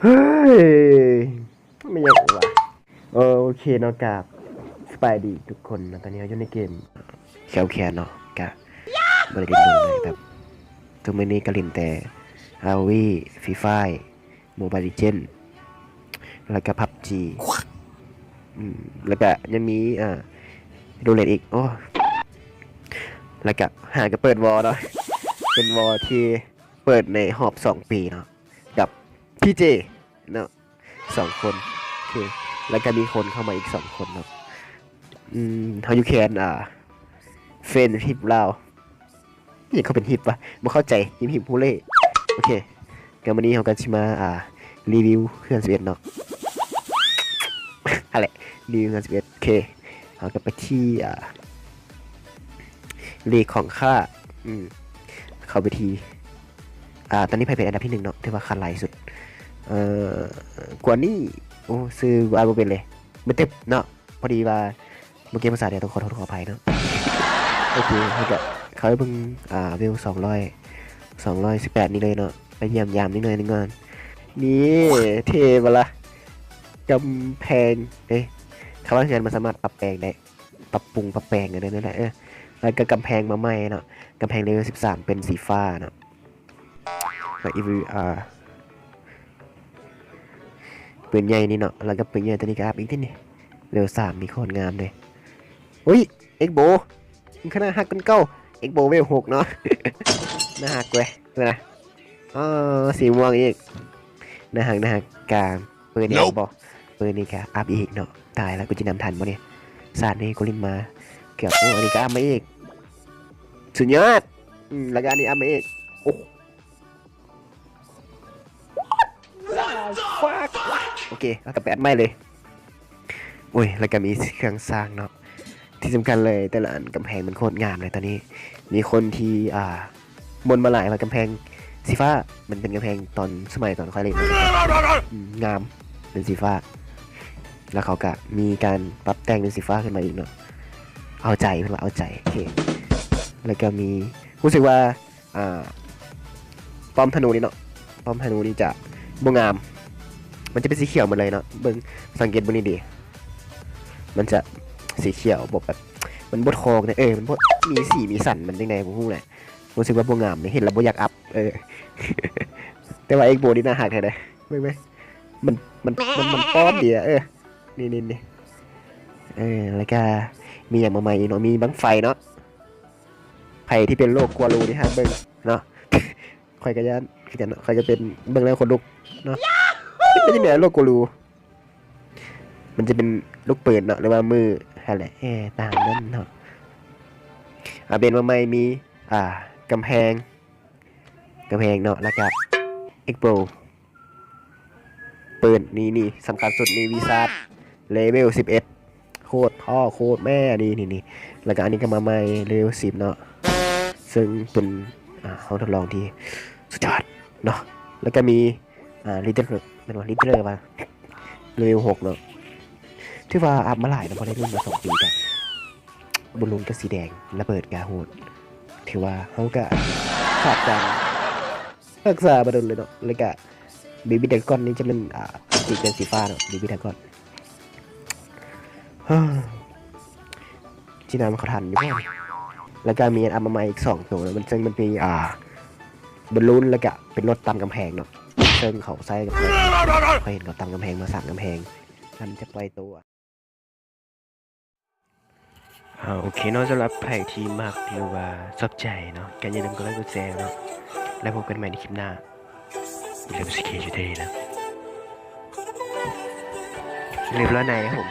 ເຮີ້ຍ ແມ່ນຫຍັງວະ? ໂອເຄເນາະ ກາບສະບາຍດີທຸກຄົນເນາະ. ຕອນນີ້ເຮົາຢູ່ໃນເກມແຄວແຄນເນາະ ກະບໍ່ໄດ້ເຫຼັ້ນດົນເລີຍ ແບບ ທຸກມື້ນີ້ກະຫຼິ້ນແຕ່ ອາຣ໌ໂອວີ ຟຣີຟາຍ ໂມບາຍເລເຈນ ແລ້ວກະ ພັບຈີ ອືມ ແລ້ວກະຍັງມີ ອ່າ ໂດເລດອີກ ໂອ້ ແລ້ວກະຫາກະເປີດວໍເນາະ ເປັນວໍທີ່ເປີດໃນຮອບສອງປີເນາະ ກັບ ພີເຈ ເນາະ ສອງຄົນ ໂອເຄ ແລ້ວກະມີຄົນເຂົ້າມາອີກສອງຄົນເນາະ. ອືມ ເຮົາຢູ່ແຄນ ອ່າ ເຟຣນຊິບລາວ ອີ່ຫຍັງເຂົາເປັນຮິບວະ ບໍ່ເຂົ້າໃຈ ຮິບ ຮິບ ຮູ້ເລ ໂອເຄ ກະມື້ນີ້ເຮົາກະຊິມາ ອ່າ ຣີວິວເຮືອນສິບເອັດເນາະ ຫັ້ນແຫຼະ ຣີວິວເຮືອນສິບເອັດ ໂອເຄ ເຮົາກະໄປທີ່ ອ່າ ເລກຂອງຂ້າ ອືມ ເຂົ້າໄປທີ່ ອ່າ ຕອນນີ້ໃຜເປັນອັນດັບທີໜຶ່ງເນາະ ຖືວ່າຄັນຫຼາຍສຸດ ເອີ ກວານີ ໂອ້ ຊື່ອ່ານບໍ່ເປັນເລີຍ ບໍ່ເຕັບເນາະ ພໍດີວ່າບໍ່ເກັ່ງພາສາແດ່ ຕ້ອງຂໍໂທດຂໍອະໄພເນາະ. ໂອເຄ ເຮົາກະເຂົ້າໄປເບິ່ງ ອ່າ ເວວສອງຮ້ອຍ ສອງຮ້ອຍສິບແປດນີ້ເລີຍເນາະ ໄປຢ້ຽມຢາມນິດໜ້ອຍໜຶ່ງກ່ອນ. ນີ້ເທ່ບໍ່ລະ ກຳແພງ ເອີ ຄຳວ່າເຮືອນມັນສາມາດປັບແປງໄດ້ ປັບປຸງປັບແປງໄດ້ນັ້ນແຫຼະ ເອີ ແລ້ວກະກຳແພງມາໃໝ່ເນາະ ກຳແພງເລເວວສິບສາມເປັນສີຟ້າເນາະ. ແລ້ວອີກ ອ່າ ປືນໃຫຍ່ນີ້ເນາະ ແລ້ວກະປືນໃຫຍ່ໂຕນີ້ກະອັບອີກຕິນີ້ ເລເວວສາມນີ້ໂຄດງາມເດ້. ອຸ້ຍ ເອັກໂບ ມັນຄືໜ້າຮັກກວ່າເກົ່າ ເອັກໂບເວວຫົກເນາະ ໜ້າຮັກເວີຍ ເບິ່ງນະ ອໍ ສີມ່ວງອີກ ໜ້າຮັກ ໜ້າຮັກ ກາງ ປືນນີ້ອັບບໍ່ ປືນນີ້ກະອັບອີກເນາະ. ຕາຍລະ ກູຈະນຳທັນບໍ່ນີ້ ຊາດນີ້ກູຫຼິ້ນມາເກືອບ ໂອ້ ອັນນີ້ກະອັບມາອີກ ສຸດຍອດ ອືມ ແລ້ວກະອັນນີ້ອັບມາອີກ ໂອ້ ໂອເຄ ເຮົາກະໄປອັດໃໝ່ເລີຍ. ໂອ້ຍ ແລ້ວກະມີເຄື່ອງສ້າງເນາະ ທີ່ສຳຄັນເລີຍ ແຕ່ລະອັນກຳແພງມັນໂຄດງາມເລີຍ. ຕອນນີ້ມີຄົນທີ່ ອ່າ ບ່ນມາຫຼາຍວ່າກຳແພງສີຟ້າ ມັນເປັນກຳແພງຕອນສະໄໝຕອນຂ້ອຍຫຼິ້ນ ອືມ ງາມ ເປັນສີຟ້າ ແລ້ວເຂົາກະມີການປັບແຕ່ງເປັນສີຟ້າຂຶ້ນມາອີກເນາະ ເອົາໃຈ ເພິ່ນວ່າເອົາໃຈ ໂອເຄ ແລ້ວກະມີ ຮູ້ສຶກວ່າ ອ່າ ປ້ອມທະນູນີ້ເນາະ ປ້ອມທະນູນີ້ຈະບໍ່ງາມ ມັນຈະເປັນສີຂຽວໝົດເລີຍເນາະ. ເບິ່ງ ສັງເກດເບິ່ງດີໆ ມັນຈະສີຂຽວ ບໍ່ແບບ ມັນບໍ່ທອງເດ້ ເອີ ມັນບໍ່ມີສີມີສັນ ມັນຈັ່ງໃດບໍ່ຮູ້ແຫຼະ ຮູ້ສຶກວ່າບໍ່ງາມ ເຫັນແລ້ວບໍ່ຢາກອັບ ເອີ ແຕ່ວ່າເອັກໂບນີ້ໜ້າຮັກແທ້ເດ້ ເບິ່ງໄໝ ມັນ ມັນ ມັນ ມັນປ້ອມດີອະ ເອີ ນີ້ໆ ເອີ ແລ້ວກະມີຫຍັງມາໃໝ່ອີກເນາະ ມີບັ້ງໄຟເນາະ. ໃຜທີ່ເປັນໂລກກົວຮູນີ້ຫ້າມເບິ່ງເນາະ ຂ້ອຍກະຢ້ານຄືກັນເນາະ ຂ້ອຍກະເປັນ ເບິ່ງແລ້ວຂົນລຸກເນາະ ເປັນຈັ່ງໃດໂລກກົວຮູ ມັນຈະເປັນລູກປືນເນາະ ຫຼືວ່າມືຫັ້ນແຫຼະ ເອີ ຕາມນັ້ນເນາະ. ອັບເດດມາໃໝ່ມີ ອ່າ ກຳແພງ ກຳແພງເນາະ ແລ້ວກະເອັກໂບ ປືນ ນີ້ ນີ້ສຳຄັນສຸດນີ້ ວິຊາດ ເລເວວສິບເອັດ ໂຄດພໍ່ໂຄດແມ່ ນີ້ ນີ້ ນີ້ ແລ້ວກະອັນນີ້ກະມາໃໝ່ ເລເວວສິບເນາະ ເຊິ່ງເປັນ ອ່າ ຫ້ອງທົດລອງທີ່ສຸດຍອດເນາະ. ແລ້ວກະມີ ອ່າ ລີດເດີ ແມ່ນບໍ່ ລີດເດີວ່າ ເລເວວຫົກເນາະ ຖືວ່າອັບມາຫຼາຍເນາະ ພໍໄດ້ຫຼິ້ນມາສອງປີກະ ບອນລູນກະສີແດງ ລະເບີດກະໂຫດ ຖືວ່າເຮົາກະຂາດການ ຮັກສາມາດົນເລີຍເນາະ. ແລ້ວກະເບບີ້ດຣາກອນນີ້ຈະແມ່ນ ອ່າ ສີ ເປັນສີຟ້າເນາະ ເບບີ້ດຣາກອນ ຈີນາມັນເຂົ້າທັນຢູ່ບໍ່. ແລ້ວກະມີອັບມາໃໝ່ອີກສອງໂຕເນາະ ມັນ ເຊິ່ງມັນເປັນ ອ່າ ບອນລູນ ແລ້ວກະເປັນລົດຕັນກຳແພງເນາະ ເຊິ່ງເຂົາໃຊ້ກຳແພງ ຂ້ອຍເຫັນເຂົາຕັ້ງກຳແພງມາ ສ້າງກຳແພງ ມັນຈະປ່ອຍໂຕ ອ່າ ໂອເຄເນາະ ສຳລັບໃຜທີ່ມັກ ຫຼືວ່າຊອບໃຈເນາະ ກະຢ່າລືມກົດໄລກົດແຊເນາະ ແລ້ວພົບກັນໃໝ່ໃນຄລິບໜ້າ ຢ່າລືມ ຊີເຄ ຢູ່ເດີ ນະ ຢ່າລືມລະນາຍ ນະ ຜົມ